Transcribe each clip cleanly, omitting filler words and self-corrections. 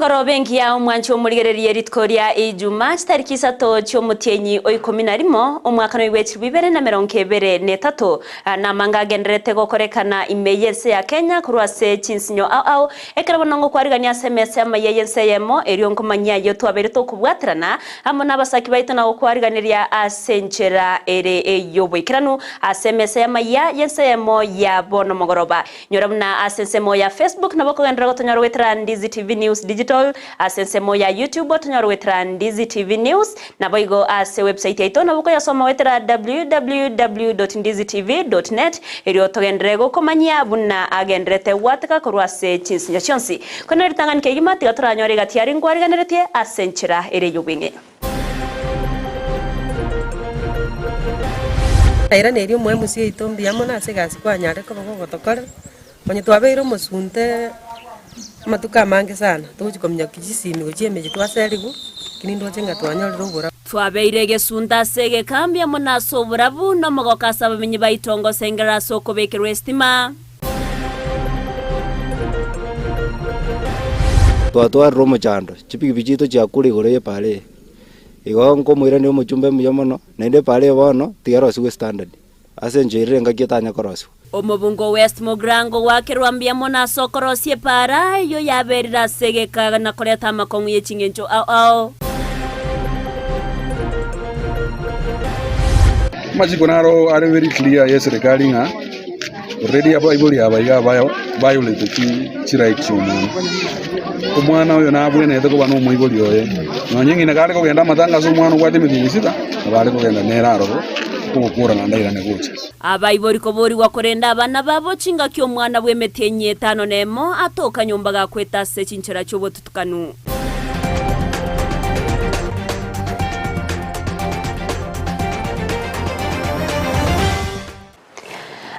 Emagoroba engiya omwanchi omorigereria rituko ria Ijumaa chitariki isato chi'omotienyi o ikomi na rimo omwaka noigwe chilifu ibere na merongo ebere na etato namanga agendererete gokorekana ime y'ense ya Kenya korwa ase chinsinyo ao ao ekero bono ngokwarigania ase emesa y'amaiya y'ense eyemo erio nkomanyia ayio twabeire tokobwaterana amo nabasaki baito na gokwariganeria ase enchera ere ey'oboikeranu ase emesa y'amaiya y'ense eyemo ya bono mogoroba. Nyora buna ase ensemo ya Facebook nabo okogenderera gotonyora goetera Ndizi TV News Digital, ase ensemo ya YouTube otonyore goetera Ndizi TV News, naboigo ase website yaito nabo okoyasoma goetera www.ndizitv.net erio togenderere gokomanyia buna agendererete gwateka korwa ase chinsinyo chionsi. Korende ritang'ani kegima tiga toranyore egati aria nkwariganeretie ase enchera ere y'obweng'e. Nairaneria omoemusi oito mbuya mono ase egasi kwanyarire koba gogotokorera, onye twabeire omosunte amatuko amange sana, togochia kominyokia chisimi gochia emechie twaserigwe, lakini ndoche ng'a twanyorire oborabu. Twabeire egesunte ase egekambi amo nase oborabu, na omogoko ase abamenyi baito ngosengerera ase okobekerwa esitima. Twatwarire omochando, chipikipiki chiaito chiakure igoro y'epaara eye. Igo nkomoiraneria omochumbe mbuya mono, naende epaara eye bono tiga erosigwe estandard, ase enchera ere engaki etanya korosigwa. Omobunge o West Mugirango goakerwa mbuya mono ase okorosia epaara eyio yaberire ase egeka na koreta amakong'u ye ching'encho ao ao. Amachiko naro are very clear ye serikali ng'a already abaibori aba iga violate chi rights chia omwana. Omwana oyo nabwenerete koba na omoibori oye, nonye ng'ina kare kogenda amatanga ase omwana obwate emetienyi sita, nabo are kogenda nere aroro, ogokora naende airane gocha. Abaibori koborigwa korenda abana babo chingaki omwana bw'emetienyi etano nemo atoka nyomba gakwete ase chinchera chi'obotutukanu.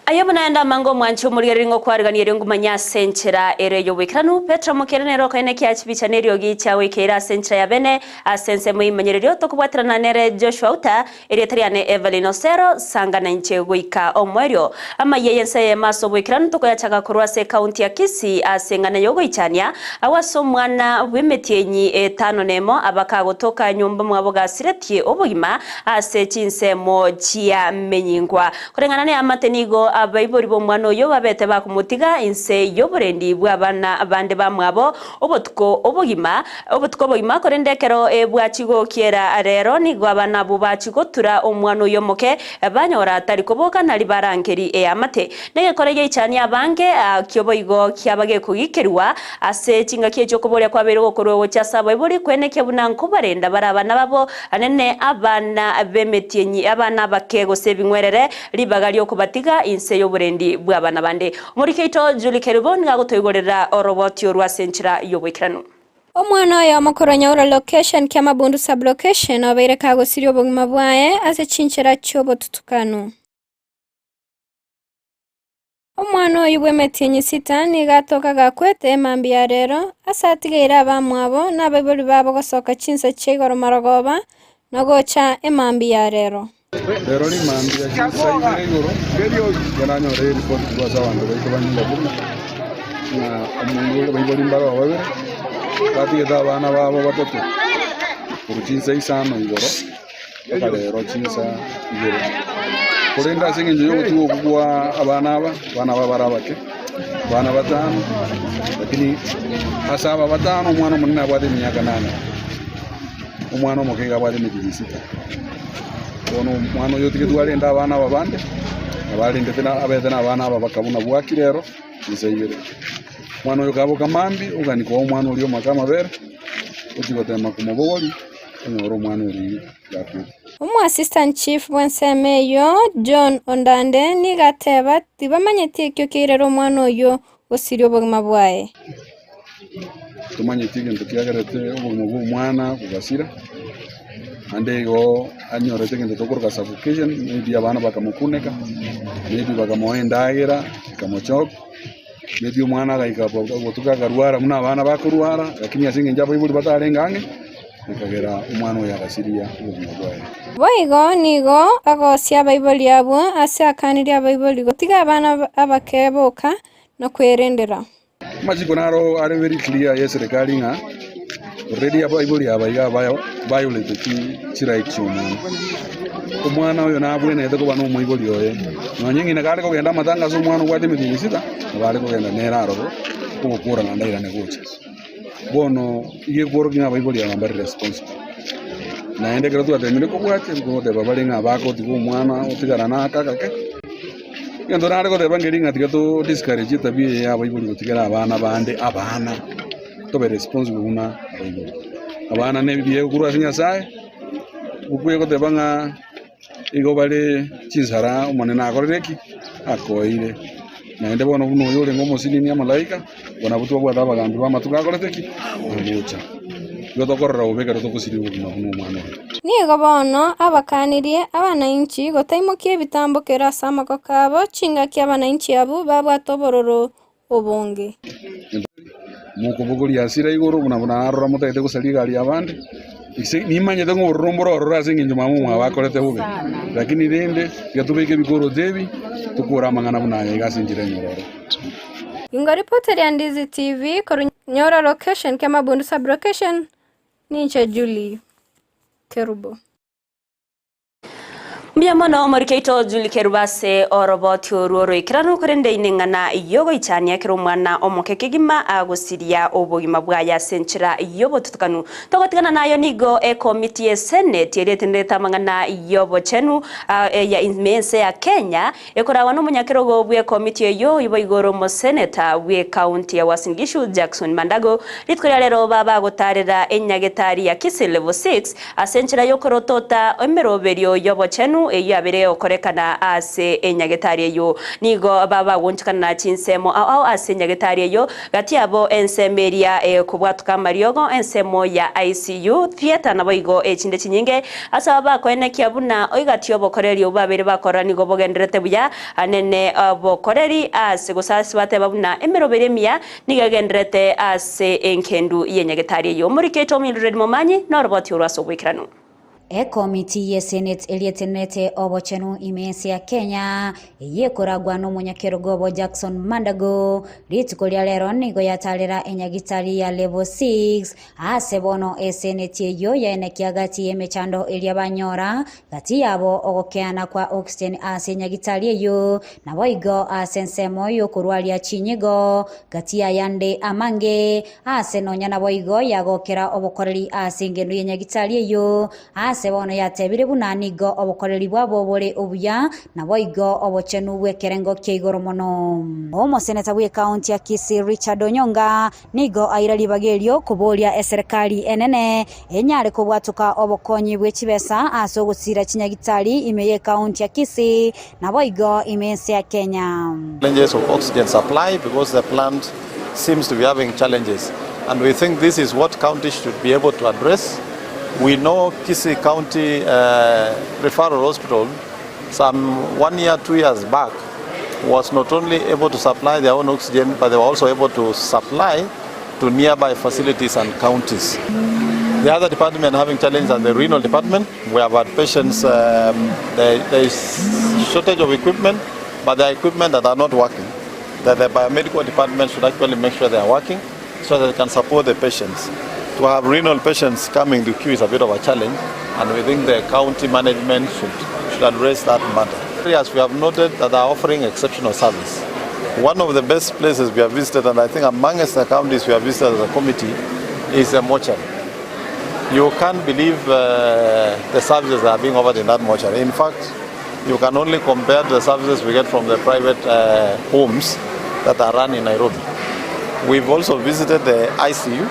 Aye buna ende amange omwanche omorigereria ng'okwarigania erio ngumanye ase enchera ere y'oboikeranu. Petero mokere nere okaina ekiachibicha neriogi chiagoikeire ase enchera ya bene ase ensemo y'eimanyererio tokobwaterana nere Joshua Uta Erieta riane Evelyn Osero, sanga nainche goika omoerio. Amayia y'ense eyemo ase oboikeranu tokoyachaka korwa ase ecounty ya Kisii ase eng'ana y'ogoichania, agwo ase omwana bw'emetienyi etano nemo abakagotoka nyomba mwabo gasiretie obogima ase chinsemo chia menyingwa. Koreng'ana neamate nigo abaibori b'omwana oyio babete bakomotiga inse y'oborendi bw'abana bande bamwabo obotuko obogima Obotuko obogima, korende ekero bwachia gokiera reero, nigo abana abwo bachia gotura omwana oyio omoke, banyora tari koboka nari barangeri eamate. Negekore giaichania abange, akio boigo kiaba gekogikerwa ase chingaki echio okoboria kwabeire gokorwa gochia ase abaibori, kwenekia buna nkobarenda bare abana babo, anene abana b'emetienyi, abana abake gose ebing'werere, ribaga ri'okobatiga inse y'oborendi bw'abana bande. Omoriki oito Julie Kerubo nigo agotoigorera oroboti orwo ase enchera y'oboikeranu. Omwana oyomo korwa Nyaura Location, Kiamabundu Sub-location, obeire kagosiria obogima bwaye ase chinchera chi'obotutukanu. Omwana oyio bw'emetienyi sita nigo atoka gakwete emambia ya rero, ase atigeire abamwabo na abaibori babo gosoka chinsa chia igoro marogoba na gocha emambia ya rero. Rero rimambia chinsa ibere igoro, nigo nanyora eripoti korwa ase abanto baito ba nyomba buna, ng'a omoibori abaibori mbare oo babere, batigete abana babo batato korwa chinsa isano igoro mpaka rero chinsa ibere. Korende ase eng'encho ya ogotiga okwo kwa abana aba, abana aba bare abake, abana batano, lakini ase aba batano omwana omonene abwate emiaka nane. Omwana omoke iga abwate emetienyi sita. Bono omwana oyo otigetwe arende abana aba bande, nabo arendete na abete na abana aba baka buna bwakire ero chinsa ibere. Omwana oyo kaboka mambia, ogani koa omwana oria omake amabere, ochia gotema komobogoria, onyore omwana oria gakwete. Omoassistant chief bw'ensemo eyio, John Ondande, nigo ateba tibamanyeti ekio keirera omwana oyio gosiria obogima bwaye. Tomanyeti egento kiagerete obogima bw'omwana bogasira, naende igo anyorete egento tokoroka suffocation, maybe abana bakamokuneka, maybe bakamoa endagera ekamochoka, maybe omwana agaika botuko akarwara buna abana bakorwara, lakini ase eng'encho abaibori batarenge ang'e, ekagera omwana oyo agasiria obogima bwaye. Boigo nigo agosia abaibori abwo ase akanirie abaibori gotiga abana abake boka na kwerendera. Amachiko naro are very clear ye serikali ng'a. Already abaibori aba iga violate chirait chia omwana. Omwana oyo nabwenete koba na omoibori oye. Nonye ng'ina kare kogenda amatanga ase omwana obwate emetienyi sita, nabo are kogenda nere aroro, ogokora naende airane gocha. Bono iga ekworokia ng'a abaibori aba mbare responsible. Naende ekero twatemire kobwatia, nkogoteba bare ng'a bagotiga omwana otigara na aka agake. Egento nare goteba nkeri ng'a tiga to discourage etabia eye ya abaibori gotigera abana bande abana, tobe responsible buna abaibori. Abana na ebibe korwa ase Nyasaye, okwe goteba ng'a igo bare chinsara omonene akorire ki? Akoeire. Naende bono buna oyo orenge omosinini amalaika, bo nabwo twabwate abagambi b'amatuko akorete ki? Agocha. Igo tokorora bobe ekero togosiria obogima buna omwana oyo. Nigo bono abakanirie abanainchi gotaimokia ebitambokero ase amagoko abo chingaki abanainchi abwo babwate obororo obonge. Mokobogoria asira igoro buna buna narora motagete gosaria egari y'abande. Ise nimanyete ng'a ororo mboro ororo ase eng'encho mama omwabo akorete bobe. Lakini rende tiga tobeke ebikoroto ebi, tokore amang'ana buna aya iga ase enchera enyororo. Ingo ripoti ya Ndizi TV korwa Nyoro location Kemabundu sub location ninche Julie Kerubo. Mbuya mono omorikeito Julie Kerubo ase oroboti oru oroikeranu korende ineng'ana yogoichania ekero omwana omoke kegima agosiria obogima bwaye ase enchera y'obotutukanu. Togotigana nayo nigo ekomiti ya Senate eria etenderete amang'ana y'obochenu ya ense ya Kenya ekorawa n'omonyakerogo bw'ekomiti eyo ibo igoro omoseneta bw'ekaunti ya Uasin Gishu Jackson Mandago rituko ria rero babagotarera enyagetari ya Kisii Level 6 ase enchera y'okorotota emeroberio y'obochenu eyo yabere okorekana ase enyagetari eyo. Nigo babagonchokana na chinsemo ao ao ase enyagetari eyo gati yabo ensemo eria ekobwatuka amariogo, ensemo ya ICU theatre nabo igo echinde chinyinge ase bakoenekia buna oigati obokoreri obu babere bakora nigo bogenderete buya anene obokoreri ase gosasi bateba buna emeroberi emiya nigo egenderete ase enkendu y'enyagetari eyo. Omorikeito Mildred Momanyi noroboti orwo ase obwekeranu. Ekomiti ye Senate erietenete obochenu imensi ya Kenya eyekoragwa n'omonyakerogo obo Jackson Mandago rituko ria rero nigo yatarera enyagitari ya level 6 ase bono eseneti eyo yaenekia gati y'emechando eria banyora gati yabo ogokeana kwa oxygen ase enyagitari eyo nabo igo ase ensemo y'okorwaria chinyigo gati yayande amange ase nonya nabo igo yagokera obokoreri ase engendo y'enyagitari eyo ase bono yatebire buna nigo obokoreri bwabo bore obuya nabo igo obochenu bw'ekerengo kia igoro mono. Omoseneta bw'ekaunti ya Kisii Richard Onyonga nigo aira ribaga koboria eserikali enene enyare kobwatuka obokonyi bw'echibesa ase ogosira chinyagitari ime y'ekaunti ya Kisii nabo igo ime ense ya Kenya. Challenges of oxygen supply because the plant seems to be having challenges, and we think this is what counties should be able to address. We know Kisii County Referral Hospital some 1 year, 2 years back was not only able to supply their own oxygen, but they were also able to supply to nearby facilities and counties. The other department having challenges are the renal department. We have had patients, there is shortage of equipment, but there are equipment that are not working. That the biomedical department should actually make sure they are working so that they can support the patients. To have renal patients coming to queue is a bit of a challenge, and we think the county management should address that matter. Areas we have noted that are offering exceptional service. One of the best places we have visited, and I think amongst the counties we have visited as a committee, is a mortuary. You can't believe the services that are being offered in that mortuary. In fact, you can only compare to the services we get from the private homes that are run in Nairobi. We've also visited the ICU,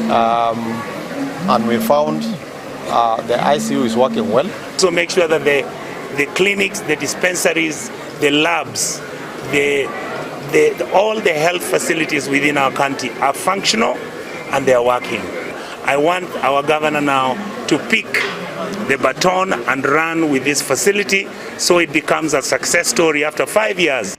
and we found the ICU is working well. So make sure that the clinics, the dispensaries, the labs, all the health facilities within our county are functional and they are working. I want our governor now to pick the baton and run with this facility so it becomes a success story after 5 years.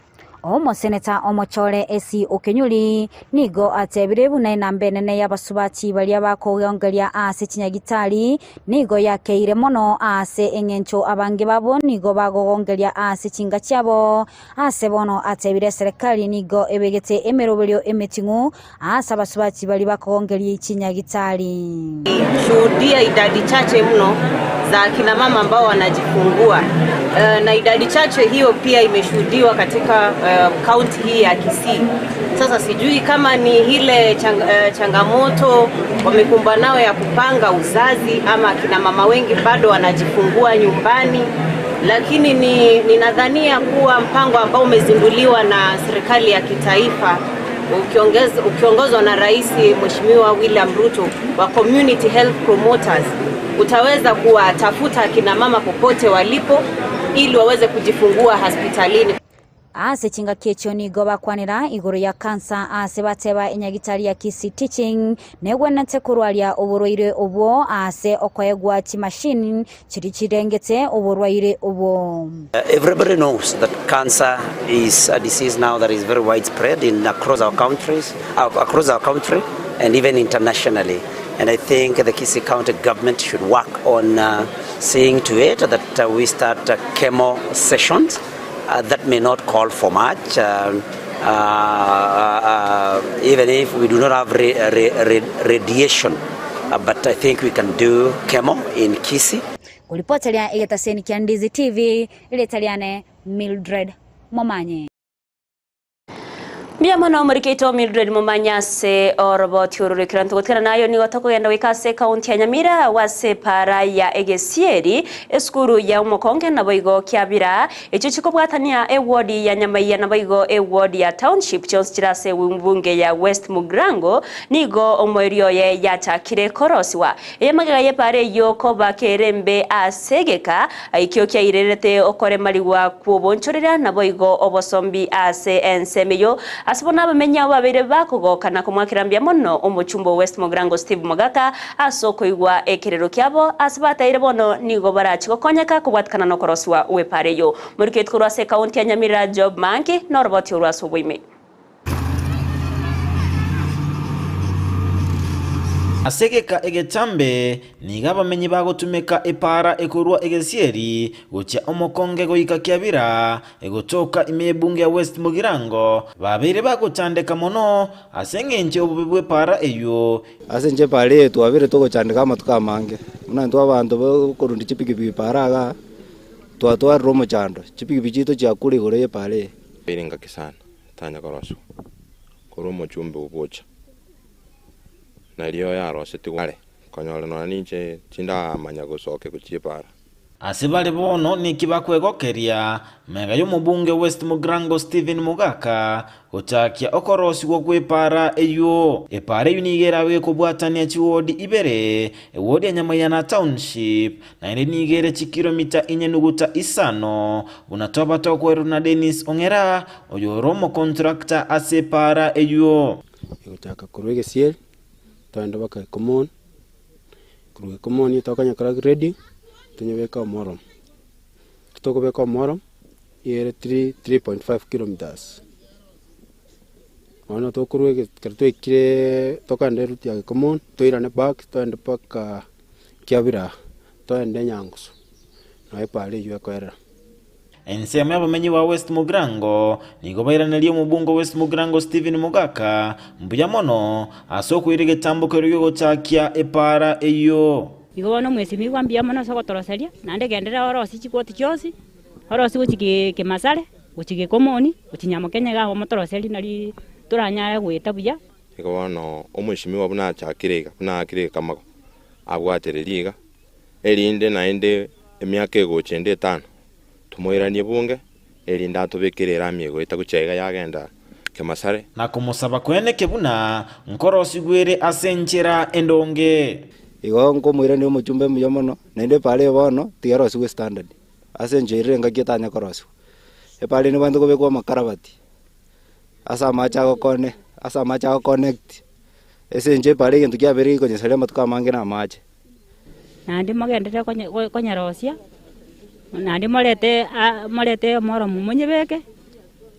Omoseneta omochore esi okenyuli nigo atebire buna enamba enene y'abasubati baria bakogongeria ase chinyagitari nigo yakeire mono ase eng'encho abange babo nigo bagogongeria ase chinga chiabo ase bono atebire serikali nigo ebegete emeroberio emeting'u ase abasubati bari bakogongeria chinyagitari. Shuhudia idadi chache mno za kina mama ambao wanajifungua, na idadi chache hiyo pia imeshuhudiwa katika kaunti hii ya Kisii. Sasa sijui kama ni ile changamoto wamekumbana nao ya kupanga uzazi ama kina mama wengi bado wanajifungua nyumbani, lakini ninadhania kuwa mpango ambao umezinduliwa na serikali ya kitaifa ukiongozwa na Rais Mheshimiwa William Ruto wa Community Health Promoters utaweza kuwatafuta kina mama popote walipo ili waweze kujifungua hospitalini. Ase chinga kecho nigo bakwanira igoro ya kansa ase bateba enyagitari ya Kisii Teaching negwenete kurwaria oborwaire obwo ase okoegwa chimashini chiri chirengete oborwaire obwo. Everybody knows that cancer is a disease now that is very widespread in across our countries, across our country and even internationally. And I think the Kisii County government should work on seeing to it that we start chemo sessions. That may not call for much, even if we do not have radiation, but I think we can do chemo in Kisii. Kulipotelea Egetaseni kia Ndizi TV, Iletaliane Mildred Momanye. Mia mono muriketo Mildred Momanya se oroboti ururikira ntugotkana nayo nigo tokugenda wikase kaunti ya Nyamira wase para ya Egesieri eskuru ya Umukonge nabo igo kiabira echo chikobwatania eward ya Nyamaiya nabo igo eward ya Township Jones chirase mbunge ya West Mugrango nigo omoerio ye yachakire korosiwa eyemagega ye pare yoko bakerembe asegeka aikio kyairerete okore mariwa kuobonchorera nabo igo obosombi ase ensemeyo asibona abamenya babere bakogokana kumwakirambia mono omuchumbo West Mugrango Steve Mogaka asoko igwa ekerero kyabo asibataire bono nigo barachigokonyeka kubwatkana no koroswa wepareyo muriketko rwase kaunti ya Nyamira Job Manki noroboti rwaso bwime. Asegeka egetambe niga abamenyi bagotumeka epara ekorwa Egesieri gochia Omokonge goika Kiabira egotoka imebunge ya West Mugirango babere bagochandeka mono aseng'enche obubi bw'epara eyo. Ase nche pare twabere togochandeka amatuko amange muna ntwa abanto bakorundi chipikipiki para aga twatwarire omochando chipikipiki chito chiakure igoro y'epara ere sana tanya koroso korwa omochumbe obocha nalio yarosete kare konyora nona ninche tindamanya gosoke gochipara. Asibali bono nikibakwegokeria mega y'omubunge West Mugrango Stephen Mugaka gochakia okorosigwa kw'epara eyo. Epara eyo nigerawe kobwatania chiwodi ibere ewodi ya Nyamaiya na Township na ende nigere chikilomita 4.5 unatoba tokweru na Dennis Ongera oyoro omokontrakta ase epara eyo. Egochaka korwa Egesieri toenda baka Ekomoni, korwa Ekomoni tokanyakora grade tunyebeka omorom tokobeka omorom yere 3.5 kilometers ono tokorwa twekire tokande route ya Ekomoni toirane back toende paka Kiabira toende Nyangusu na epare eyo ekoerera. Ensemo y'abamenyi wa West Mugrango nigo bairaneria omobungo West Mugrango Stephen Mugaka mbuya mono ase okoira egetambo kerio gochakia epara eyo. Igo bono mwesimigwa mbuya mono ase ogotoroseria naende genderera orosi chikoti chionsi orosi gochi Kimasare gochi Gekomoni gochi Nyamokenya iga omotoroseri nari toranyare goeta buya. Igo bono omweshimiwa buna achakire iga buna akire kamago abwatereria iga erinde naende emiaka egochenda 5 tumoiranie bunge erinda atobekere amiego etagochaiga yagenda Kemasare na kumusaba kweneke buna nkorosigwere ase enchera endonge. Igo nkomoirania omochumbe muya mono naende epara bono tigarosigwe standard ase encheire engaki etanya korosiwa epara nibanto kobekwa amakarabati ase amache agokone ase amache agoconnect ase enche epara egento kiabere gikonyesaria amatuko amange na amache naende mogenderere konyerosia naende morete moro monyebeke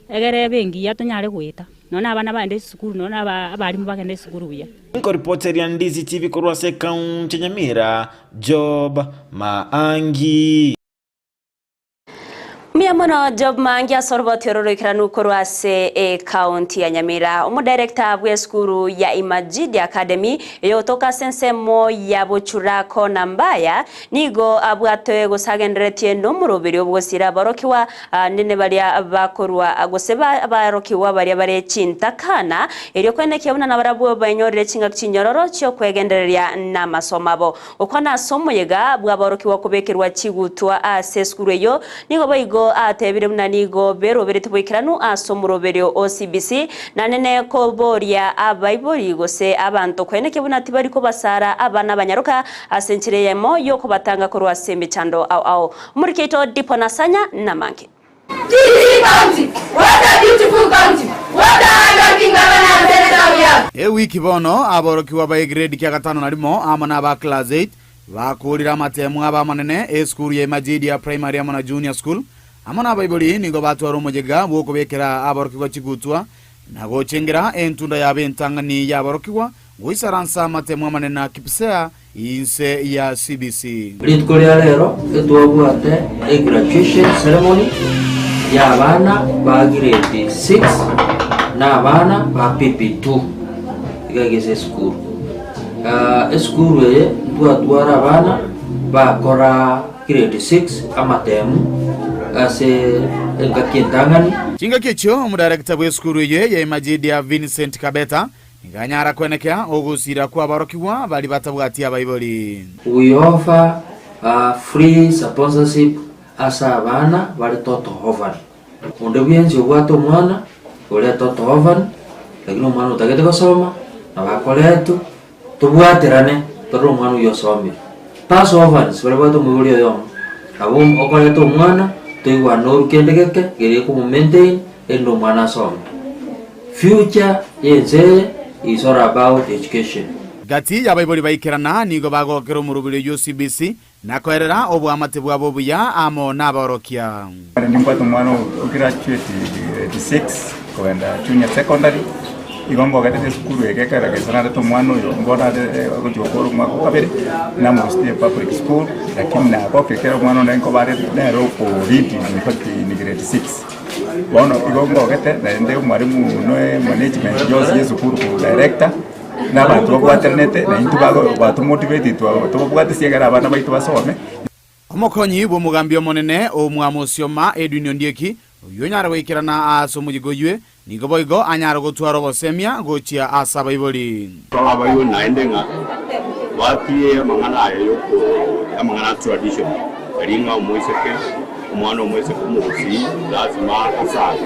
Egere bengi ya tonyare gweta. Nona abana baende esukuru nona abarimu bagende esukuru buya. Nkoripoteria Ndizi TV korwa ase kaunti Nyamira, Job Maangi. Miamono Job Maangi asoroboti ororoikeranu korwa ase ekaunti ya Nyamira. Omudirector bwe esukuru ya Imajidi Academy eyotoka sensemo ya Bochurako na Mbaya nigo abwate gosagenderetie nomuroberi obwosira barokiwa nene baria bakorwa gose barokiwa baria bare chintakana eryo kweneke buna nabarabwo banyorire chinga chinyororo chio kwegendereria na masomo abo okwana somo yega bwa barokiwa kubekerwa chigutwa ase esukuru eyo nigo baigo atebire munanigo bero berete bwikiranu asomurobere OCBC nanene koboria abaibori gose abantu kweneke bunati bariko basara abana banyaruka asenchireyemo yoko batanga korwa sembe chando au au muriketo dipo nasanya na manke. Kisii County, what a beautiful county, what a hardworking governor and senator we have. Ewiki bono aborokiwa ba grade kya gatano na limo ama na ba class 8 bakurira amatemu abamanene esukuru ya Imajidi ya primary ama na junior school amana abaibori nigo batwara omujega bwokobekera aborokigwa chigutwa na gochengera entunda yabe entangani yaborokigwa goisaransa amatemu amanene akipsea inse ya CBC. Rituko ria rero etwabwate a graduation ceremony ya abana ba grade 6 na abana ba PP2 igagese school. Esukuru eye twatwara abana bakora grade 6 amatemu ase engakintangani. Chinga kicho omudirector bw'esukuru ye ya Imajidi ya Vincent Kabeta nganyara kwenekea ogusira kwa barokiwa bali batabwati abaibori. We offer free sponsorship asa abana bali toto orphan. Mundu byenzi obwate omwana ore toto orphan lakini omwana utagete gosoma na bakoretu tubwaterane toro omwana uyo osomire. Pass orphans bali bwate omuburi oyomo abo okoreta omwana toigwa norukendegeke gerie kumu maintain endo mwana asome. Future yenze is all about education. Gati yabaibori baikerana nigo bagokera omurubiri UCBC nakoerera obwamate bwabo buya amo naborokia. Ndimpata omwana ograduate grade 6 kwenda junior secondary igongo gatete sukuru ekekera gesana omwana oyo mbona ogochokora omwaka kabere na most public school lakini na gokekera omwana nenko bare nero ko read in fact in grade 6 bono igongo gete na nde mwarimu no management yose yesukuru ko director na bantu babwateranete na intu bago batu motivate tubabwate siegera abana baitu basome. Omokonyi bw'omugambi omonene omwamusioma Edwin Ondieki oyo nyara goikerana ase omujigo ywe nigo boigo anyara gotwara obosemia gochia ase abaibori. Abaibori naende ng'a batie amang'ana ayo yoko amang'ana tradition eringa omoiseke omwana omoiseke omogusi lazima asabe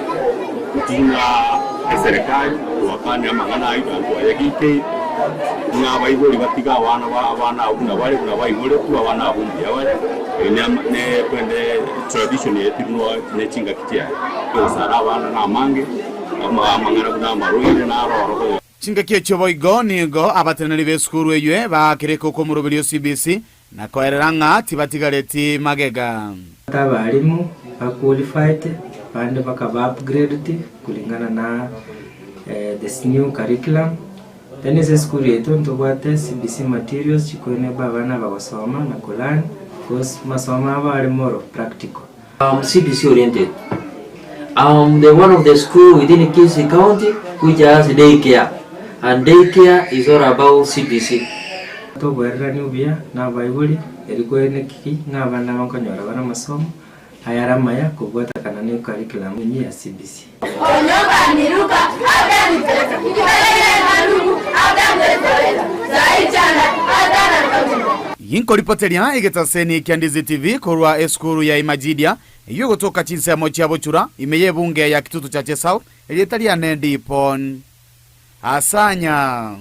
tinga eserikali wakani amang'ana ayo bantu ayagike ng'a abaibori batiga abana abana abo na bare na baibore tu abana abo mbuya bare ne kwende tradition yetu ne chinga kitia osara abana na amange amang'ana kuna amaroire na aroro. Chinga kiekyo boigo nigo abateneri b'esukuru eywe bakireka okomurubiri CBC na koerera ng'a tibatigareti magega. Abarimu baqualified bande bakaba upgraded kulingana na this new curriculum. Then ese school yetu ntobwate CBC materials chikoene babana bagosoma na kulearn because masomo abo ari more of practical. CBC oriented. The one of the school within Kisii County which has daycare, and daycare is all about CBC. Tobwererani obuya na abaibori erikoene kiki ng'a abana bankonyora bara amasomo ayara maya kobwatakana ne curriculum ya CBC. Yinko ripoteria igetaseni kya Ndizi TV korwa esukuru ya Imajidia iyo gotoka chinsemo chia Bochura imeye bunge ya Kitutu Chache South eliyetalia Nendi Pon Asanya.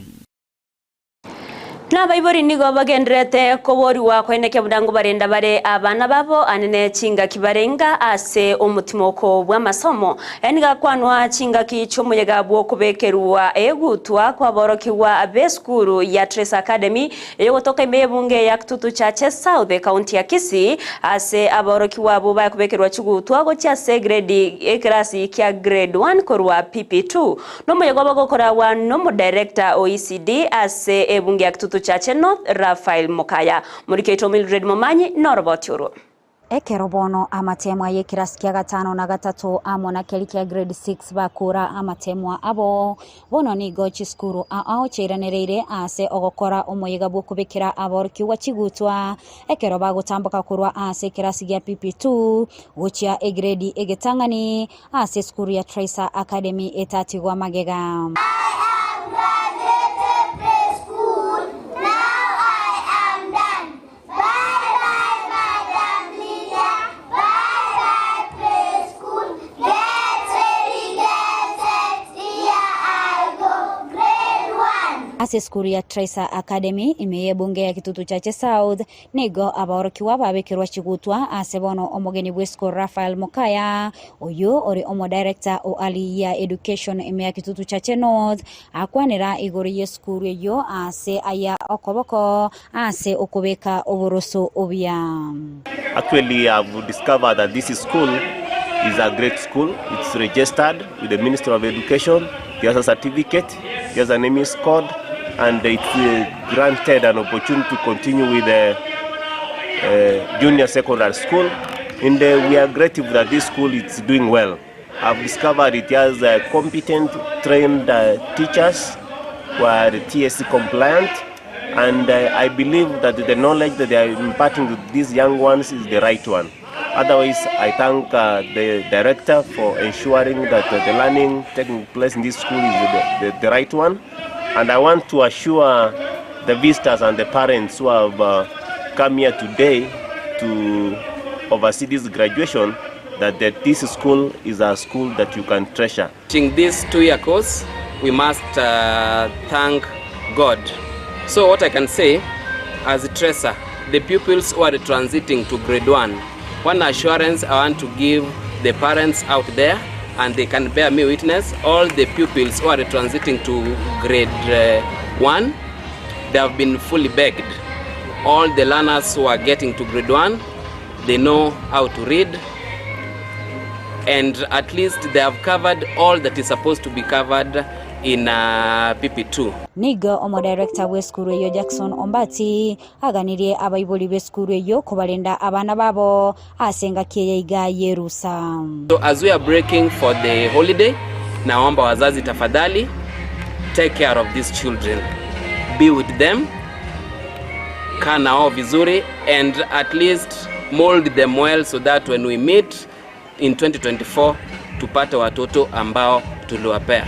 Na baibori nigo bagenderete koboriwa kweneke budango barenda bare abana babo anene chinga kibarenga ase omutimoko bwa masomo eniga kwanwa chinga kichomuyega bwo kubekerwa egutwa kwaborokiwa abeskuru ya Trace Academy eyogotoka imebunge ya Kitutu Chache South County ya Kisii ase aborokiwa bo bakubekerwa chigutwa gocha se grade eklasi kya grade 1 korwa PP2 nomuyega bagokora wa nomo director OECD ase ebunge ya Kitutu Chache North Rafael Mokaya muriketo Mildred Momanyi noroboturo. Ekero bono amatemwa ye kirasi kia gatano na gatatu amo na keli kia grade 6 bakura amatemwa abo bono nigo chiskuru ao chiranereire ase ogokora omoyega bwokubekera aborokigwa chigutwa ekero bagotamboka kurwa ase kirasi gia PP2 gochia egrade egetang'ani ase skuru ya Tracer Academy etatigwa magega. Ase skuru ya Tracer Academy imeye bunge ya Kitutu Chache South nigo abaorokiwa babekerwa chigutwa ase bono omogeni bw'esukuru Rafael Mokaya oyo ori omo director o ali ya education ime ya Kitutu Chache North akwanera igoro y'esukuru eyo ase aya okoboko ase okobeka oboroso obya. Actually, I've discovered that this school is a great school. It's registered with the Ministry of Education. There's a certificate, there's an MS code, and it's granted an opportunity to continue with the junior secondary school. And we are grateful that this school is doing well. I've discovered it has competent, trained teachers who are TSC compliant, and I believe that the knowledge that they are imparting to these young ones is the right one. Otherwise, I thank the director for ensuring that the learning taking place in this school is the right one. And I want to assure the visitors and the parents who have come here today to oversee this graduation that this school is a school that you can treasure. In this 2-year course, we must thank God. So what I can say, as a tracer, the pupils who are transiting to grade 1, one assurance I want to give the parents out there, and they can bear me witness, all the pupils who are transiting to grade 1, they have been fully begged. All the learners who are getting to grade 1, they know how to read, and at least they have covered all that is supposed to be covered in PP2. Nigo omo director w'eskuru eyo Jackson Ombati aganirie abaibori b'eskuru eyo kubarenda abana babo asenga kiyeiga yerusa. So as we are breaking for the holiday, naomba wazazi tafadhali take care of these children. Be with them, kaa nao vizuri, and at least mold them well so that when we meet in 2024 tupate watoto ambao tuliwapea.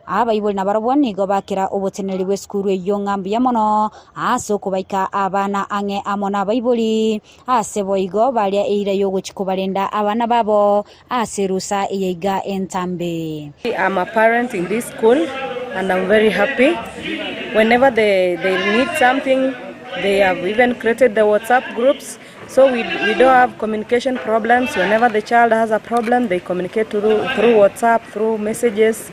Abaibori nabarobwo nigo bakira oboteneri bw'eskuru eyo ng'ambuya mono ase okubaika abana ang'e amo na abaibori ase boigo baria eira yogochi kubarenda abana babo ase rusa eyeiga entambe. I'm a parent in this school and I'm very happy. Whenever they need something, they have even created the WhatsApp groups, so we don't have communication problems. Whenever the child has a problem, they communicate through WhatsApp, through messages.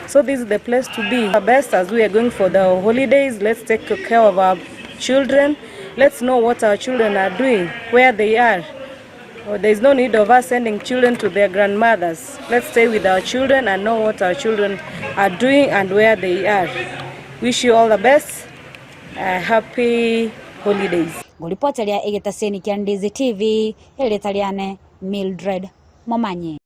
So this is the place to be. The best, as we are going for the holidays, let's take care of our children. Let's know what our children are doing, where they are. There is no need of us sending children to their grandmothers. Let's stay with our children and know what our children are doing and where they are. Wish you all the best. Happy holidays. Nguripota egetaseni kia Ndizi TV, Elitaliane Mildred Momanyi.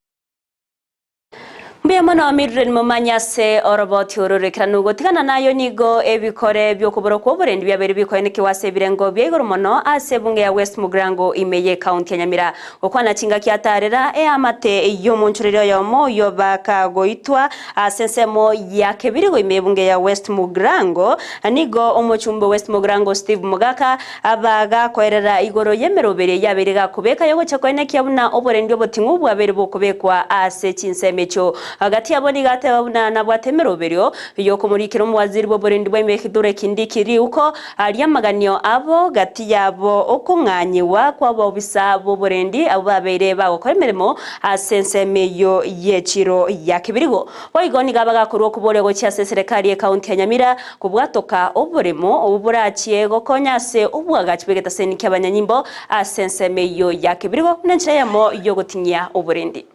Mbuya mono Mildred Momanyi ase oroboti ororekera gotigana nayo nigo ebikore byokubora kwoburendi byabere bikoeneke ase ebirengo bya igoro mono ase bunge ya West Mugirango imeye county ya Nyamira gokwana chinga kiatarera eamate yomunchurero yomo yobakagoitwa ase ensemo ya kebirigo imeye bunge ya West Mugirango nigo omochumbo West Mugirango Steve Mugaka abaga koerera igoro yemerobere yabere gakubeka yogocha koenekia buna oburendi oboting'u bwabere bokobekwa ase chinsemecho. Hagati yabo nigateba buna nabwate emeroberio yokumurikira omuwaziri bw'oburendi bwa Kithure Kindiki riuko ali amaganio abo gati yabo okung'anyiwa kw'abobisa b'oburendi abo babeire bagokora emirimo ase ensemo y'echiro ya Kibirigo. Boigo niga bagakorwa okuborego chia serikali ya kaunti ya Nyamira kubwatoka oburimo oburachie gokonya ase obwagachi bwegetaseni ky'abanyanyimbo ase ensemo ya Kibirigo nenchera yamo yogotinyia oburendi.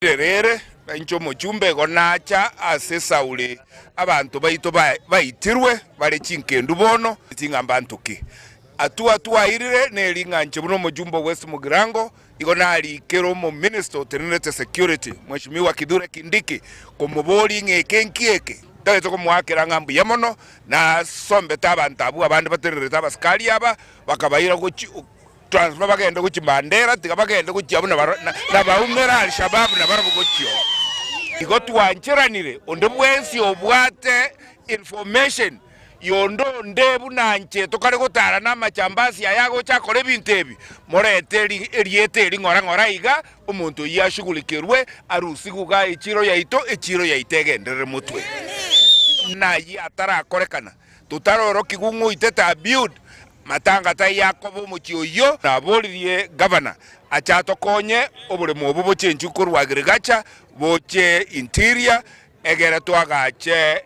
Rere incho muchumbe gonacha ase saule abantu baito baitirwe bare chinkendu bono tingamba ntuki atua tuairire neling'anche buno mujumbe West Mugirango igo nali kero mo minister otenete security mheshimiwa Kithure Kindiki komobori ng'eke nkieke taweto komwakera ng'ambu yamono na sombe tabantu abu abandi baterereta abasikari aba bakabaira gochi transfer bagenda kuchimandera tiga bagenda kuchiabo na baumera Al-Shabaab na barabugochio igo twancheranire onde bwensi obwate information yondo nde bunanche tokare gotara na machambasi ayago chakore ebintu ebi morete eriete eri ng'ora ng'ora iga omonto yashughulikirwe arusigu ga echiro yaito echiro yaitegenderere mutwe nayi atarakorekana tutaroro kigung'u iteta build matanga tai yakobo muchioyo naboririe governor achatokonye oburemo obu bochenji korwa agriculture boche interior egere twagache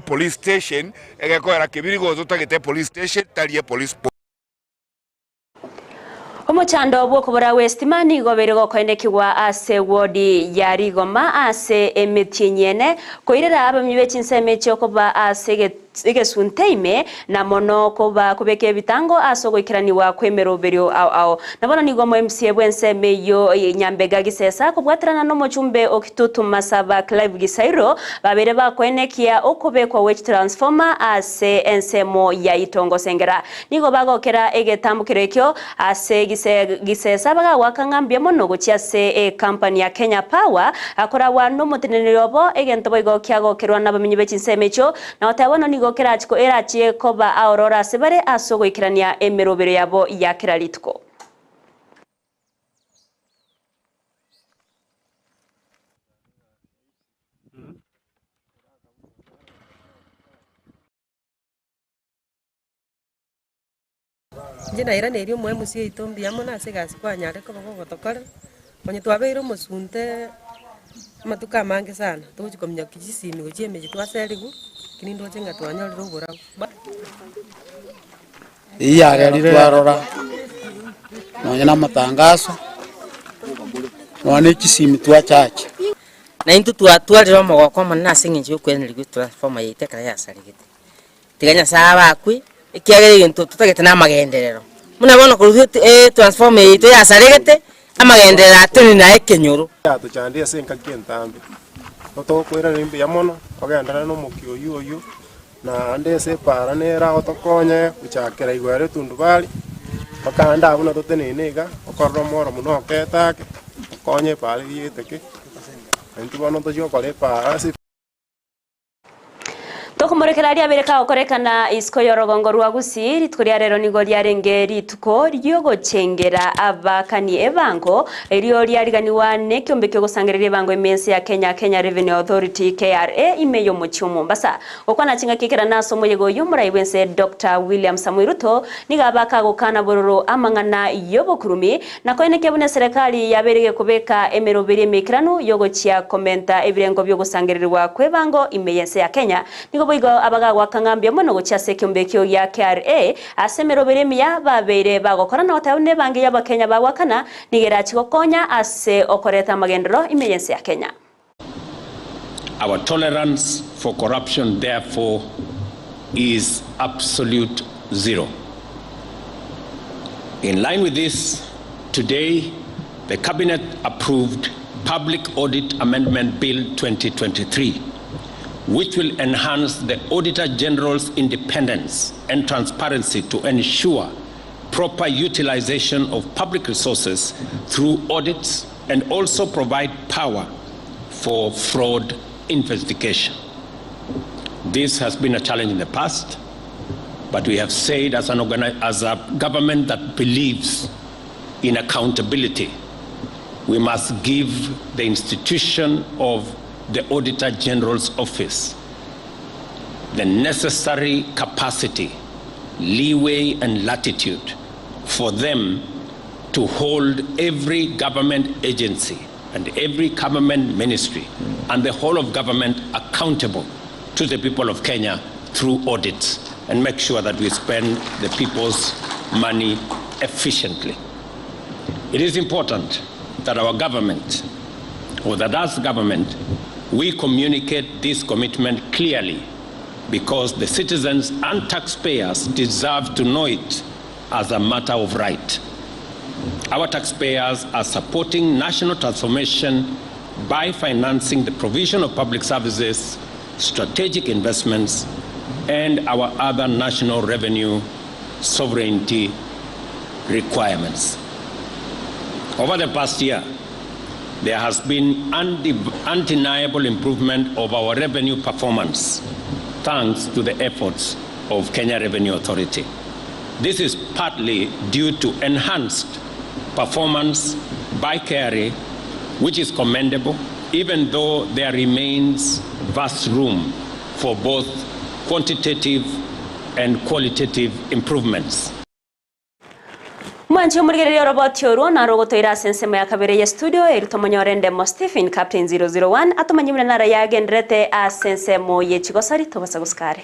police station egekoera Kibirigo totagete police station tarie police. Omochando bwokobora westima nigo bere gokoenekigwa ase wodi ya Rigoma ase emiti nyene koirera abamyi bechinseme chiokoba ase egesunteime na mono koba kubeka ebitango ase goikeraniwa kwemeroberio ao ao nabona nigo mo MCA bwenseme yo Nyambega Gisesa kobwaterana n'omuchumbe Okitutu Masaba Clive Gisairo babere bakwenekia okobekwa wech transformer ase ensemo ya Itongo Sengera nigo bagokera egetambukiro ekio ase Gisesa bagawakang'ambia mono gochia ase company ya Kenya Power akorawa n'omoteneneri obo egento boigo kiagokerwa n'abamenyi b'echinsemo echo na otabona nigo kerachiko erachie koba aorora sebare asogo ikirania emerobero yabo ya kiralituko. Njina ira nerio mwe musie itombi yamo na ase gasi kwa nyare ko bogotokora onye twabeire omosunte matuka mange sana tuguchikomnya kijisimi gochiemeji twaserigu kinindo chenga twanyorire oborabu iyagerire twarora nonye na matangazo none chisimi twachacha na intu twatwarire omogoko omonene ase eng'encho yokwenerigwa transformer yaito ekero yasaregete tiganya saaba akwe ekiagera egento totagete na amagenderero muna bono korusia transformer yaito yasaregete amagenderero atoni na ekenyoro yatuchandia ase enkaki entambe totokwera nimbuya mono ogendera n'omoki oyu oyu na ande ase epara nera otokonye gochakera igwere etundubari mpaka ande abwo natotenene iga okorora omoro mono oketake okonye epara eyeteke intwe bono tochi gokora epara ase. Tokomorekera riabereka okorekana isiko yorogongo rwa Gusii rituko ria rero nigo riarenge rituko ryogochengera abakani ebango erio riariganiwa nekiombe kyogosangerera ebango emensi ya Kenya Kenya Revenue Authority KRA imeyo muchi Mombasa okwana chinga kikera naso moyego yomurai wense Dr. William Samoei Ruto niga abakagokana bororo amang'ana yobokurumi na koeneke bune serikali yaberege kubeka emeroberi emikiranu yogochia komenta ebirengo byogosangererwa kwebango imeyense ya Kenya nigo boigo abagagwa kang'ambia mono gochia ase ekiombe ekio gia KRA ase emeroberi emiya babeire bagokora na goteba buna ebange y'abakenya bagwakana nigerachi gokonya ase okoreta amagendero imeyense ya Kenya. Our tolerance for corruption therefore is absolute zero. In line with this, today the Cabinet approved Public Audit Amendment Bill 2023, which will enhance the Auditor General's independence and transparency to ensure proper utilization of public resources through audits and also provide power for fraud investigation. This has been a challenge in the past, but we have said as a government that believes in accountability, we must give the institution of the Auditor General's office the necessary capacity, leeway, and latitude for them to hold every government agency and every government ministry and the whole of government accountable to the people of Kenya through audits and make sure that we spend the people's money efficiently. It is important that our government, or that as government, we communicate this commitment clearly, because the citizens and taxpayers deserve to know it as a matter of right. Our taxpayers are supporting national transformation by financing the provision of public services, strategic investments, and our other national revenue sovereignty requirements. Over the past year, there has been undeniable improvement of our revenue performance, thanks to the efforts of Kenya Revenue Authority. This is partly due to enhanced performance by KRA, which is commendable, even though there remains vast room for both quantitative and qualitative improvements. Mwanchi omurigereria roboti orwo na rogotoira sensemo ya kabere ya studio eritomonyore ndemo Stephen Captain 001 atomanyimira nara yagenderete a sensemo ye chigosari tobasa guskare.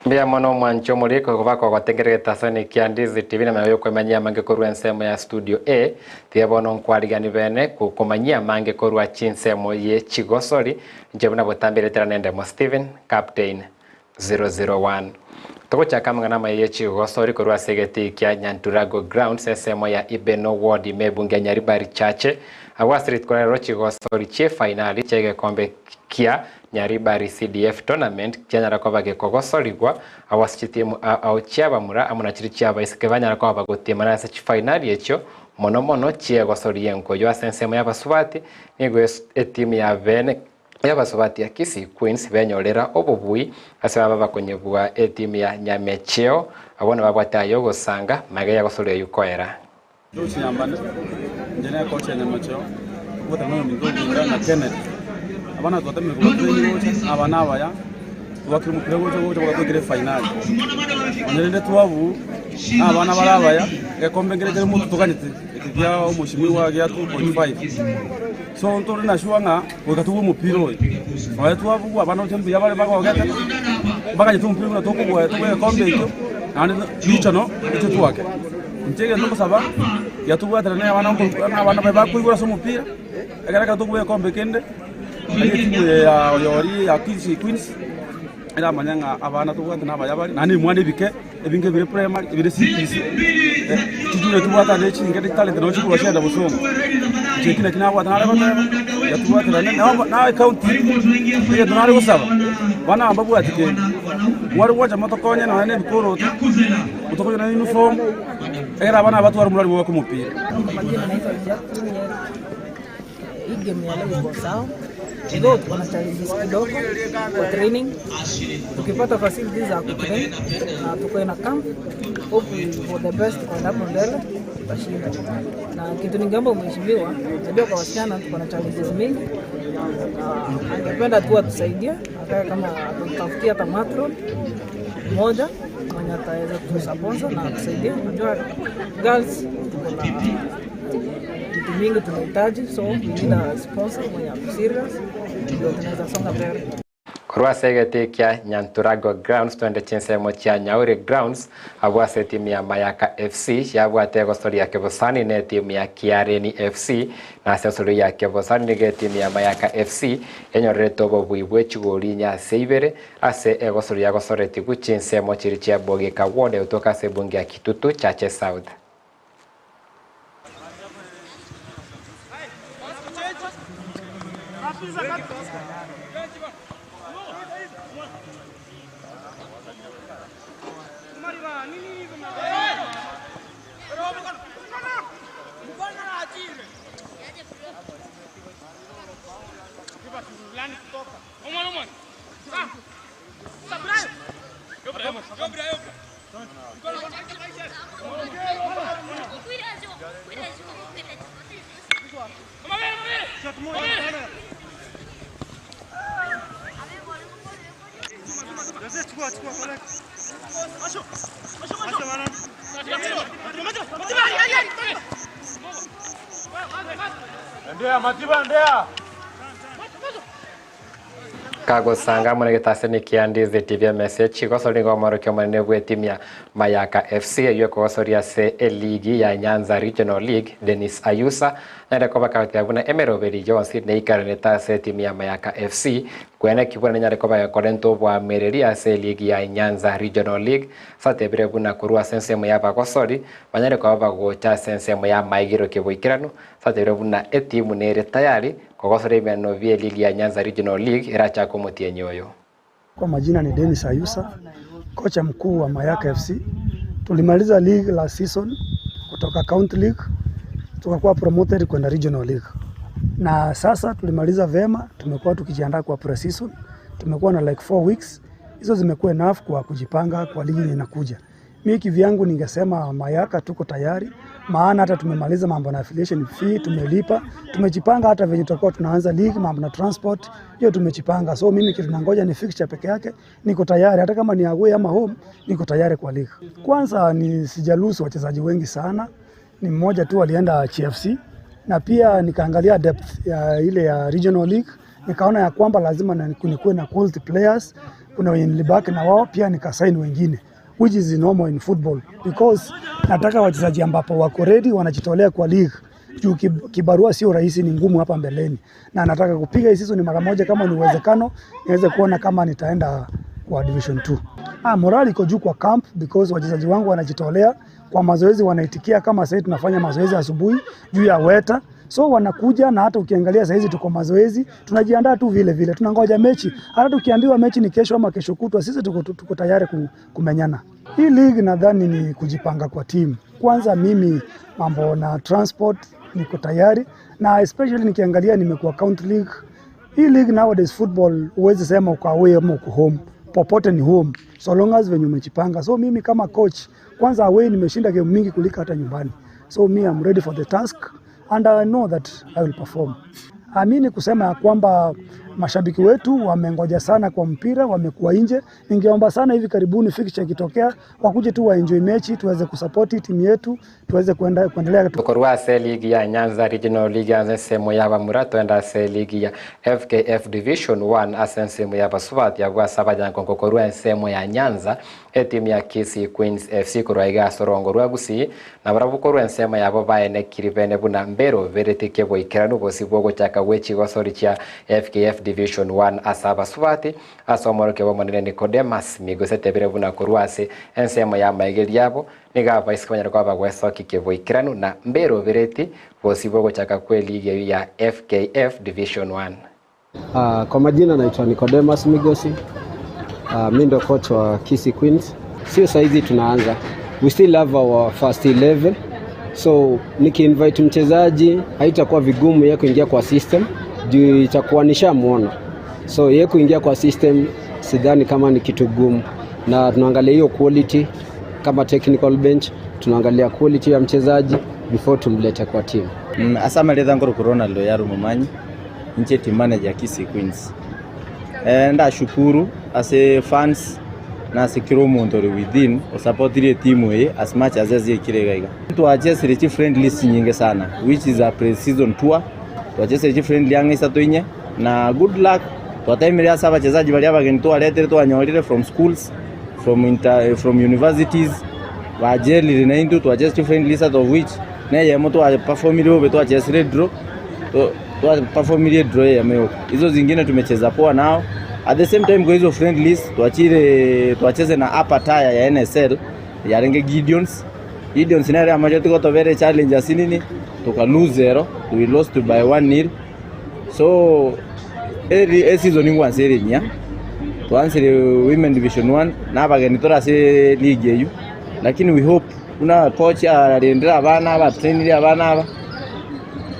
Mbia mono mwancho muriko gubako gwatengereta soni kia Ndizi TV na mayo kwemanyia mange korwa ensemo ya studio A tia bono nkwarigani bene kukomanyia mange korwa chinsemo ye chigosori njebuna botambiretera nende mo Steven Captain 001 togochaka mangana maye chigosori korwa segeti kia Nyanturago Grounds ensemo ya Ibeno Ward mebunge Nyaribari Chache awasrit korero chigosori che finali chege kombe kia Nyaribari CDF tournament kyanyara kwa bagekogosorigwa awasichitimu au chiabamura amuna chiri chiabaisike banyara kwa bagotimana ase finali echo mono mono chiegosorie nkoyo asensemo y'abasubati nigo etimu ya bene y'abasubati ya Kisii Queens benyorera obobui ase baba bakonyebwa etimu ya Nyamecheo abona babwatayo gosanga mage yagosoria yukoera njene kocha Nyamecheo gotana mingo na Kenneth abana twatemire kubatraining abana abaya twakire mupira gocho gocho bakatwekire final onelende twabu abana barabaya ekombe ngerekere mutu tukanyite ekigia omushimiwa gya 2.5 so ntore na shuanga wakatubu mupira oyo abaye twabu abana otembe yabare bakogeta bakanye tumupira na tokugwa tukwe kombe ekyo nandi bichono ekyo twake nchege ndokusaba yatubwaterane abana abana bakwigura so mupira egereka tukwe kombe kende ya oyori ya Kisii Queens era manyanga abana tubwate n'abayabari nani mwana ebike ebinge bire primary ebire CPC tujure tubwata n'echinge talent no chikuru shenda busongo chekina kinabwata narabata yatubwata na county ye tunari gusaba bana ambabwati ke wari waja motokonya na ne bikoro utokonya na uniform era abana batwara murari wo kumupira. Hii game ya leo iko sawa. Though tuko na challenges kidogo kwa training, tukipata facilities za kutrain na tuko na camp, hope for the best kwa hapo mbele tutashinda. Na kitu ningeomba mheshimiwa, najua kwa wasichana tuko na challenges mingi, angependa tu atusaidie hata kama atutafutia hata matron mmoja mwenye ataweza kutusponsor na atusaidie. Najua girls tuko na vitu mingi tunahitaji, so we need a sponsor mwenye ako serious ndio tunaweza songa mbele. Korwa ase egete kia Nyanturago Grounds twende chinsemo chia Nyauri Grounds abwo ase etimu ya Mayaka FC yabwate egosoria Kebosani na etimu ya Kiareni FC na ase egosoria ya Kebosani nigo etimu ya Mayaka FC enyorerete obobui bwe chigori inya ase ibere ase egosoria gosoreti chinsemo chiri chia Bogeka Ward gotoka ase ebunge ya Kitutu Chache South. Kagosanga mune kia Ndizi TV message gosori ngomoro manene bwe timu ya Mayaka FC eyo kogosoria se eligi ya Nyanza Regional League Dennis Ayusa nare koba katia buna emeroberi Jones ne ikaraneta se timu ya Mayaka FC kwene kibona nyare koba yakorento bwa mereria se ligi ya Nyanza Regional League satebire buna kurwa sensemo ya bagosori banyare koba gocha sensemo ya maigiro keboikirano satebire buna etimu nere tayari kogosori imeno vye ligi ya Nyanza Regional League eracha komotie nyoyo. Kwa majina ni Dennis Ayusa, kocha mkuu wa Mayaka FC. Tulimaliza league last season kutoka County League tukakuwa promoted kwenda Regional League. Na sasa tulimaliza vema, tumekuwa tukijiandaa kwa pre-season. Tumekuwa na like 4 weeks. Hizo zimekuwa enough kwa kujipanga kwa ligi inakuja. Mimi kivyangu ningesema Mayaka tuko tayari, maana hata tumemaliza mambo na affiliation fee tumelipa, tumejipanga hata venye tutakuwa tunaanza league, mambo na transport hiyo tumejipanga. So mimi kitu nangoja ni fixture peke yake, niko tayari hata kama ni away ama home, niko tayari kwa league. Kwanza ni sijalusu wachezaji wengi sana, ni mmoja tu alienda CFC, na pia nikaangalia depth ya ile ya Regional League, nikaona ya kwamba lazima nikuwe na quality players, kuna wenye nilibaki na wao pia nikasign wengine, which is normal in football because nataka wachezaji ambapo wako ready wanajitolea kwa league. Juu kibarua sio rahisi, ni ngumu hapa mbeleni, na nataka kupiga hii season mara moja kama ni uwezekano niweze kuona kama nitaenda kwa Division 2. Morali iko juu kwa camp because wachezaji wangu wanajitolea kwa mazoezi, wanaitikia. Kama sasa tunafanya mazoezi asubuhi juu ya weta, so wanakuja, na hata ukiangalia sasa hizi tuko mazoezi, tunajiandaa tu vile vile, tunangoja mechi. Hata tukiambiwa mechi ni kesho ama kesho kutwa, sisi tuko tayari kumenyana. Hii league nadhani ni kujipanga kwa team. Kwanza mimi mambo na transport niko tayari, na especially nikiangalia nimekuwa County League. Hii league nowadays football huwezi sema uko away ama uko home, popote ni home so long as venye umejipanga. So mimi kama coach, kwanza away nimeshinda game mingi kuliko hata nyumbani. So me I'm ready for the task and I know that I will perform. Amini kusema ya kwamba mashabiki wetu wamengoja sana kwa mpira, wamekuwa nje. Ningeomba sana hivi karibuni fixture ikitokea wakuje tu waenjoy mechi, tuweze kusupport timu yetu, tuweze kuendelea. Tukorwa se ligi ya Nyanza Regional League ya semo ya Bamura twenda se ligi ya FKF Division 1 asensemo ya Basubati ya gwasaba jankonko korwa semo ya Nyanza etimu ya Kisii Queens FC korwa iga sorongo rwa Gusii na barabukorwa ensemo yabo baene kiribene buna mbero veretike boikeranu bosi bwogo chaka wechi gosori cha FKF Division 1 asaba subati asomoroke bo manene Nicodemus Migose tebere buna korwase ensemo ya maigeri yabo niga vice kwanya kwa bagwesoki keboikeranu na mbero vereti bosi bwogo chaka kwe ligi ya FKF Division 1. Kwa majina naitwa Nicodemus Migosi. Mimi ndo coach wa Kisii Queens. Sio saizi tunaanza. We still have our first 11. So nikiinvite mchezaji haitakuwa vigumu yeye kuingia kwa system juu itakuwa nishamuona. So yeye kuingia kwa system sidhani kama ni kitu gumu. Na tunaangalia hiyo quality kama technical bench, tunaangalia quality ya mchezaji before tumlete kwa team. Asama letha ngoro Ronaldo yaru mumanyi nche team manager Kisii Queens. Ndashukuru ase fans na sekiro muntu uri within usupportire timu hii as much as azikire gaiga. Twachesire chi friendly nyingi sana which is a pre-season tour. Twachesire chi friendly yange isatu inye na good luck. Twatemirire ase abachezaji baria abageni twaretire twanyorire from schools, from universities, bajelire na into twachesire friendlies, out of which neyemo twaperformire obe twachesire draw, twaperformire draw yemo. Hizo zingine tumecheza poa nao. At the same time kwa hizo friendlies twachire twacheze na upper tier ya NSL yarenge Gideons. Gideons nere amaje tuko tovere challenges nini tuka lose 0, we lost by 1-0. So eri season ingwansere nya twansire women division 1 na abageni torase league eyu, lakini we hope una coach arendera abana aba trainire abana aba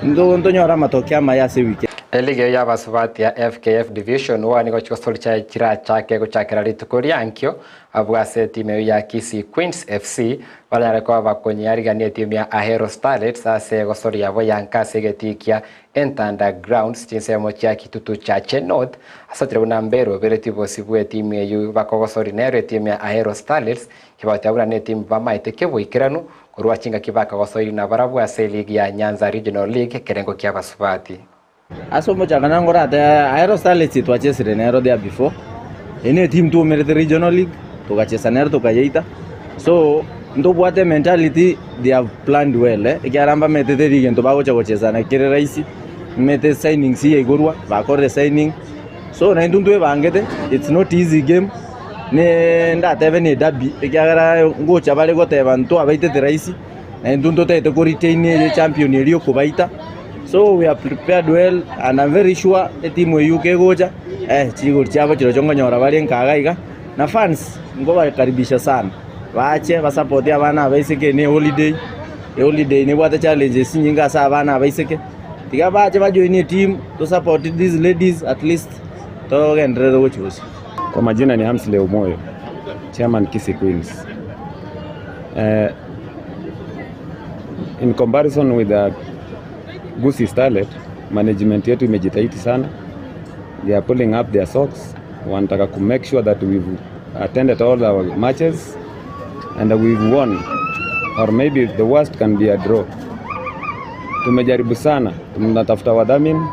ndo ndonyora matokeo amaya se wiki. Eligi ya basubati ya FKF Division 1 niko chikosoli cha chira chake guchakira rituko ryankio abwase timu ya Kisii Queens FC barareko bakonyarigania timu ya Ahero Starlets ase gosori yabo yankase getikia Entanda Grounds chinsemo cha Kitutu Chache North asatire bunambero bereti bosibwe timu eyu bakogosori nero timu ya Ahero Starlets kibatabura ne timu bamaite keboikeranu korwa chinga kibaka gosori na barabwa ase ligi ya Nyanza Regional League kerengo kia basubati. Aso mochakana ngora ate Ahero Starlets twachesire nero there before. Ene team tu merete regional league tukachesa nero tukayeita. So ndobwate mentality they have planned well Ikiaramba metete league ndo bagocha gochesa na kire raisi mete signing si igorwa bakore signing. So na ndundu bangete it's not easy game. Ne ndatebe ne derby ikiagara ngocha bale goteba nto abaitete raisi na ndundu tete ko retain le champion elio kubaita. So we are prepared well and I'm very sure the team we UK goja chigori chabo chiro chongonyora bali nkagaiga na fans ngobakaribisha sana bache basupport abana abaiseke ne holiday holiday ne bwata challenges nyinga sa abana abaiseke tiga bache bajoin team to support these ladies at least togenderere gochusi. Kwa majina ni Hamsley Omoyo, chairman Kisii Queens. In comparison with the Gusii Starlet, management yetu imejitahidi sana. They are pulling up their socks. Wanataka ku make sure that we've attended all our matches and we've won, or maybe the worst can be a draw. Tumejaribu sana, tunatafuta wadhamini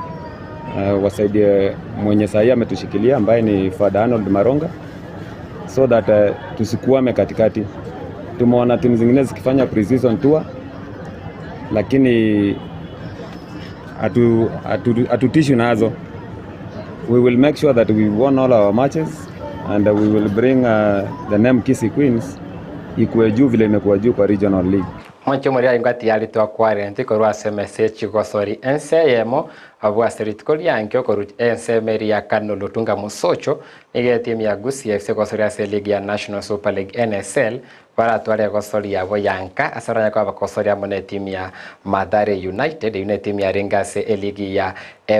wasaidie mwenye sahi ametushikilia ambaye ni Father Arnold Maronga, so that tusikuame katikati. Tumeona timu zingine zikifanya pre-season tour, lakini atutishi nazo. We will make sure that we won all our matches and we will bring the name Kisii Queens ikuwe juu vile imekuwa juu kwa regional league. Mwancho muri ayo ngati yali twakware ntiko rwa SMS chigosori NCM abwa seritiko lyankyo koru NCM ya Kano Lutunga Musocho nige timu ya Gusii FC gosori ase league ya National Super League NSL baratware gosori yabo yanka asaranya kwa bakosori amone timu ya Mathare United yune timu ya Ringase league ya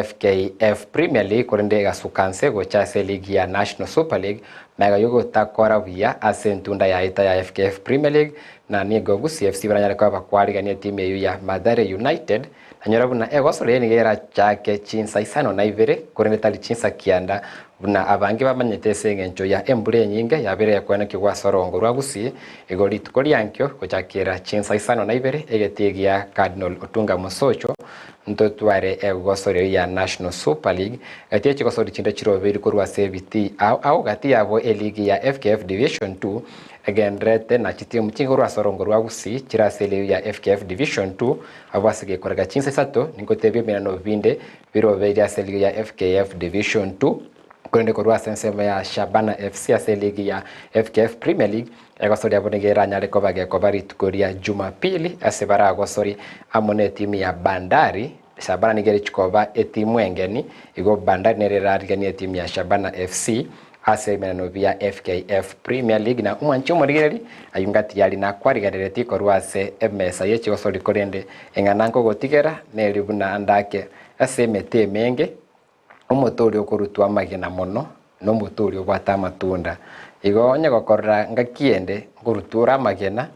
FKF Premier League korende gasukanse gocha se league ya National Super League mega yugo takora buya ase ntunda ya ita ya FKF Premier League na nigo Gusii FC baranyare kwa bakwarigania timu ya Mathare United nanyora buna egosori nigera chake chinsa isano na ibere korende tali chinsa kianda buna abangi bamanyete sengencho ya embure nyinge yabere kwena kigwa sorongo rwa Gusii igori tukori yankyo gochakira chinsa isano na ibere egetigia Cardinal Otunga Musocho ntotware egosori ya National Super League gati chigosori chinde chiroberi korwa CBT au gati yabo eligi ya FKF Division 2 egenrete na chitimu chingorwa sorongo rwa Gusii chirasele ya FKF Division 2 abasige korega chinsa isato ningotebye mirano binde biroberi ya seligi ya FKF Division 2 kurende korwa sensema ya Shabana FC ase ligi ya FKF Premier League egosori abonegera nyale kobage kobari tukoria Jumapili ase baragosori amone timu ya Bandari Shabana nigere chikoba etimu engeni igo Bandari nererarigania timu ya Shabana FC ase menano bia FKF Premier League na umwanchi omorigereri ayungati yali na kwarigerereti korwa ase emesa yechigosori korende eng'ananko gotigera neri buna andake ase emete emenge omotori okorutwa amagena mono nomotori obwate amatunda igo onye gokorora ngakiende ngorutura amagena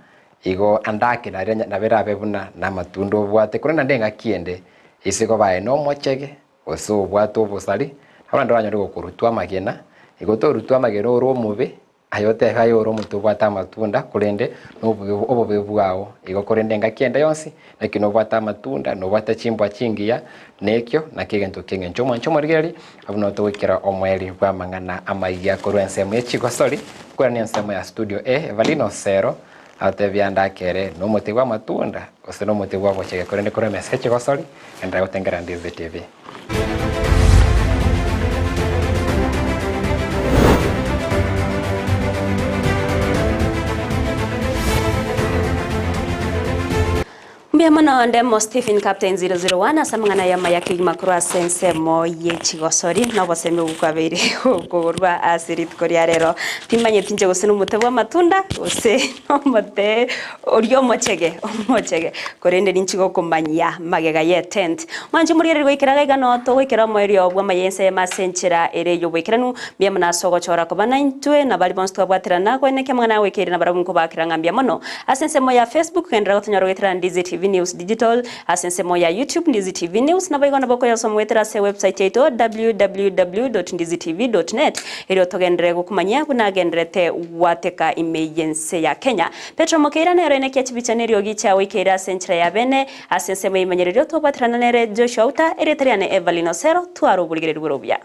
igo andake naberabe buna na amatunda obwate korenda nde ngakiende isiko bae nomochege gose obwate obosari abandu banyore gokorutwa amagena igo torutwa amagena ore omobe Ayote hayo oro omonto obwate amatunda korende obobe bwao igo korende engaki ende yonsi naki nobwate amatunda nobwate chimbwa chingiya nekio naki egento kia eng'encho omwancho omorigereri abwo notogokera omweri bwa amang'ana amaiga korwa ensemo ya chigosori kwerania ensemo ya studio A Evelyn Osero atebia ndakere nomote bwa amatunda gose nomote bwa gochege korende korwa emesa ya chigosori endaye gotengera Ndizi TV. Mbiamono ndemo Stephen Captain 001 asamang'ana ya mayake makuru ase ensemo ye chigosori noboseme bukwabeire kogorwa ase rituko ria rero timanyeti inche gose nomote bwa amatunda gose nomote oria omochege omochege korende ninchi gokomanyia magega ye tent mwanche moriere goikera gaiga noto goikera omoerio bwa mayense emasenchera ere yoboikeranu mbiamono ase ogochora koba naintwe na bari bonsi twabwaterana koeneke amang'ana goikeire na barabwo nkobakera ng'a mbiamono ase ensemo ya Facebook kendera gotonyora goetera Ndizi TV News Digital ase ensemo ya YouTube Ndizi TV News na baigona boko yasomwetera ase website yaito www.ndizitv.net ero togendere gokumanya kunagenderete wateka imeyense ya Kenya Petro Mokeira nero enekia chibichanerio gicha wikeira ase enchera ya bene ase ensemo imanyerero tobwaterana nere Joshua Uta ereteriane Evelyn Osero twaro burigereri buya.